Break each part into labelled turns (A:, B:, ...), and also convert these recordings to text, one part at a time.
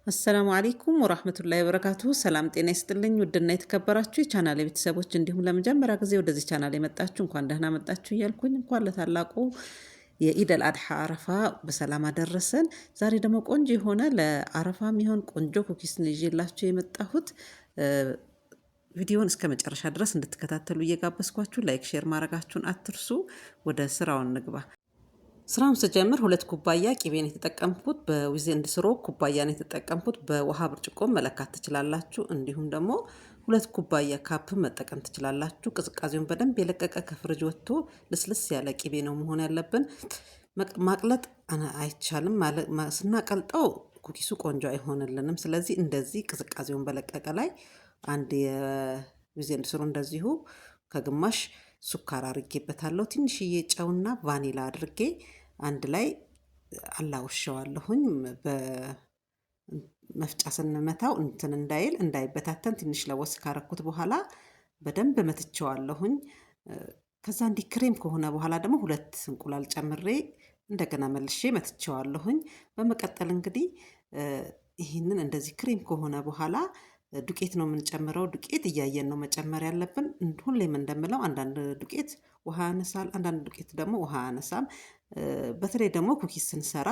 A: السلام عليكم ورحمة الله وبركاته። ሰላም ጤና ይስጥልኝ። ውድና የተከበራችሁ የቻናል ቤተሰቦች እንዲሁም ለመጀመሪያ ጊዜ ወደዚህ ቻናል የመጣችሁ እንኳን ደህና መጣችሁ እያልኩኝ እንኳን ለታላቁ የኢደል አድሓ አረፋ በሰላም አደረሰን። ዛሬ ደግሞ ቆንጆ የሆነ ለአረፋ የሚሆን ቆንጆ cookies ይዤላችሁ የመጣሁት። ቪዲዮን እስከ መጨረሻ ድረስ እንድትከታተሉ እየጋበዝኳችሁ like፣ share ማድረጋችሁን አትርሱ። ወደ ስራውን እንግባ። ስራውን ስጀምር 2 ኩባያ ቂቤን የተጠቀምኩት በዊዝ ስሮ ኩባያን የተጠቀምኩት፣ በውሃ ብርጭቆ መለካት ትችላላችሁ። እንዲሁም ደግሞ 2 ኩባያ cup መጠቀም ትችላላችሁ። ቅዝቃዜውን በደንብ የለቀቀ፣ ከፍሪጅ ወጥቶ ልስልስ ያለ ቂቤ ነው መሆን ያለብን። ማቅለጥ አይቻልም። ስናቀልጠው cookies ኡ ቆንጆ አይሆንልንም። ስለዚህ እንደዚህ ቅዝቃዜውን በለቀቀ ላይ አንድ የዊዝ ስሮ እንደዚሁ ከግማሽ ስኳር አድርጌበታለሁ። ትንሽዬ ጨውና ቫኒላ አድርጌ አንድ ላይ አላውሸዋለሁኝ። በመፍጫ ስንመታው እንትን እንዳይል፣ እንዳይበታተን ትንሽ ለወስ ካረኩት በኋላ በደንብ መትቸዋለሁኝ። ከዛ እንዲህ ክሬም ከሆነ በኋላ ደግሞ 2 እንቁላል ጨምሬ እንደገና መልሼ መትቸዋለሁኝ። በመቀጠል እንግዲህ ይህንን እንደዚህ ክሬም ከሆነ በኋላ ዱቄት ነው የምንጨምረው። ዱቄት እያየን ነው መጨመር ያለብን። ሁሌም እንደምለው አንዳንድ ዱቄት ውሃ ያነሳል፣ አንዳንድ ዱቄት ደግሞ ውሃ አያነሳም። በተለይ ደግሞ cookies ስንሰራ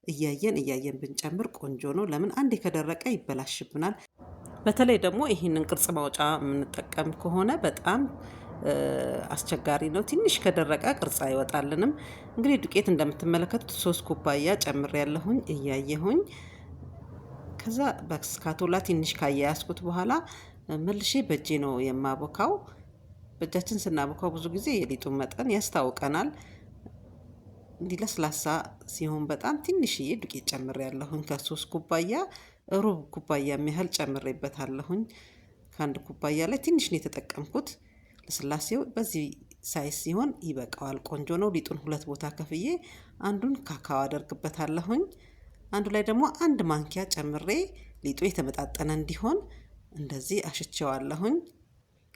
A: እያየን እያየን ብንጨምር ቆንጆ ነው። ለምን አንዴ ከደረቀ ይበላሽብናል። በተለይ ደግሞ ይህንን ቅርጽ ማውጫ የምንጠቀም ከሆነ በጣም አስቸጋሪ ነው። ትንሽ ከደረቀ ቅርጽ አይወጣልንም። እንግዲህ ዱቄት እንደምትመለከቱት 3 ኩባያ ጨምሬያለሁኝ እያየሁኝ። ከዛ በስካቶላ ትንሽ ካያያዝኩት በኋላ መልሼ በእጄ ነው የማቦካው። በእጃችን ስናቦካው ብዙ ጊዜ የሊጡን መጠን ያስታውቀናል። እንዲህ ለስላሳ ሲሆን በጣም ትንሽዬ ዱቄት ጨምሬያለሁኝ። ከ3 ኩባያ ሩብ ኩባያ የሚያህል ጨምሬበታለሁኝ። ከአንድ ኩባያ ላይ ትንሽ ነው የተጠቀምኩት። ለስላሴው በዚህ size ሲሆን ይበቃዋል። ቆንጆ ነው። ሊጡን 2 ቦታ ከፍዬ አንዱን ካካዎ አደርግበታለሁኝ። አንዱ ላይ ደግሞ 1 ማንኪያ ጨምሬ ሊጡ የተመጣጠነ እንዲሆን እንደዚህ አሽቸዋለሁኝ።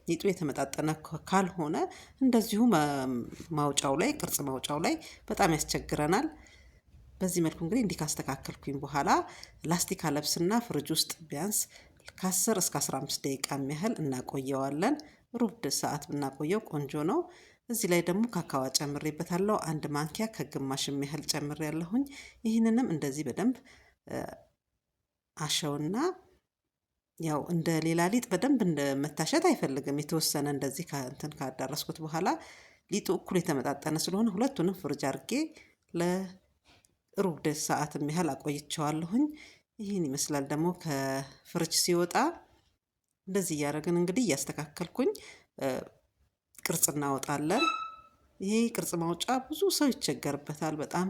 A: ሊጡ የተመጣጠነ ካልሆነ እንደዚሁ ማውጫው ላይ፣ ቅርጽ ማውጫው ላይ በጣም ያስቸግረናል። በዚህ መልኩ እንግዲህ እንዲህ ካስተካከልኩኝ በኋላ ላስቲክ አለብስና ፍሪጅ ውስጥ ቢያንስ ከ10 እስከ 15 ደቂቃ የሚያህል እናቆየዋለን። ሩብ ሰዓት ብናቆየው ቆንጆ ነው። እዚህ ላይ ደግሞ ካካዋ ጨምሬበታለሁ። 1 ማንኪያ ከግማሽ የሚያህል ጨምሬያለሁኝ። ይህንንም እንደዚህ በደንብ አሸውና ያው እንደ ሌላ ሊጥ በደንብ እንደ መታሸት አይፈልግም። የተወሰነ እንደዚህ እንትን ካዳረስኩት በኋላ ሊጡ እኩል የተመጣጠነ ስለሆነ ሁለቱንም ፍሪጅ አድርጌ ለሩብ ሰዓት የሚያህል አቆይቸዋለሁኝ። ይህን ይመስላል ደግሞ ከፍሪጅ ሲወጣ። እንደዚህ እያደረግን እንግዲህ እያስተካከልኩኝ ቅርጽ እናወጣለን። ይሄ ቅርጽ ማውጫ ብዙ ሰው ይቸገርበታል፣ በጣም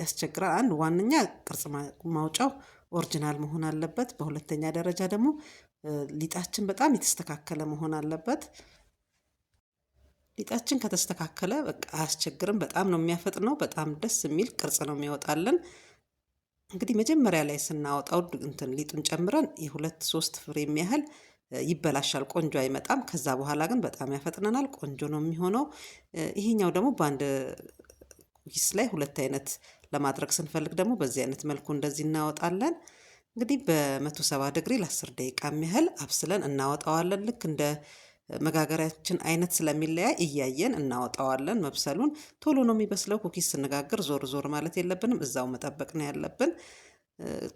A: ያስቸግራል። አንድ ዋነኛ ቅርጽ ማውጫው original መሆን አለበት። በሁለተኛ ደረጃ ደግሞ ሊጣችን በጣም የተስተካከለ መሆን አለበት። ሊጣችን ከተስተካከለ በቃ አያስቸግርም። በጣም ነው የሚያፈጥነው። በጣም ደስ የሚል ቅርጽ ነው የሚወጣልን። እንግዲህ መጀመሪያ ላይ ስናወጣው እንትን ሊጡን ጨምረን የ2-3 ፍሬ የሚያህል ይበላሻል፣ ቆንጆ አይመጣም። ከዛ በኋላ ግን በጣም ያፈጥነናል፣ ቆንጆ ነው የሚሆነው። ይሄኛው ደግሞ በአንድ cookies ላይ 2 አይነት ለማድረግ ስንፈልግ ደግሞ በዚህ አይነት መልኩ እንደዚህ እናወጣለን። እንግዲህ በ170 ዲግሪ ለ10 ደቂቃ የሚያህል አብስለን እናወጣዋለን። ልክ እንደ መጋገሪያችን አይነት ስለሚለያይ እያየን እናወጣዋለን። መብሰሉን ቶሎ ነው የሚበስለው። cookies ስንጋግር ዞር ዞር ማለት የለብንም፣ እዛው መጠበቅ ነው ያለብን።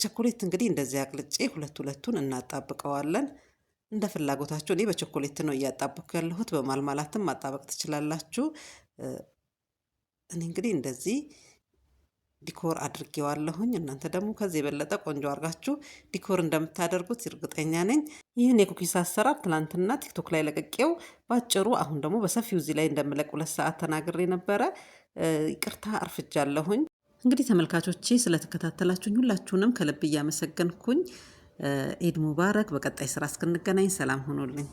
A: ቸኮሌት እንግዲህ እንደዚህ አቅልጬ ሁለት ሁለቱን እናጣብቀዋለን። እንደ ፍላጎታችሁ፣ እኔ በቸኮሌት ነው እያጣበቅኩ ያለሁት። በማልማላትም ማጣበቅ ትችላላችሁ። እኔ እንግዲህ እንደዚህ decor አድርጌዋለሁኝ። እናንተ ደግሞ ከዚህ የበለጠ ቆንጆ አድርጋችሁ decor እንደምታደርጉት እርግጠኛ ነኝ። ይህን የ cookies አሰራር ትናንትና ቲክቶክ ላይ ለቅቄው ባጭሩ፣ አሁን ደግሞ በሰፊው እዚህ ላይ እንደምለቅ 2 ሰዓት ተናግሬ ነበረ። ይቅርታ አርፍጃለሁኝ። እንግዲህ ተመልካቾቼ ስለተከታተላችሁኝ ሁላችሁንም ከልብ እያመሰገንኩኝ ኢድ ሙባረክ። በቀጣይ ስራ እስክንገናኝ ሰላም ሁኑልኝ።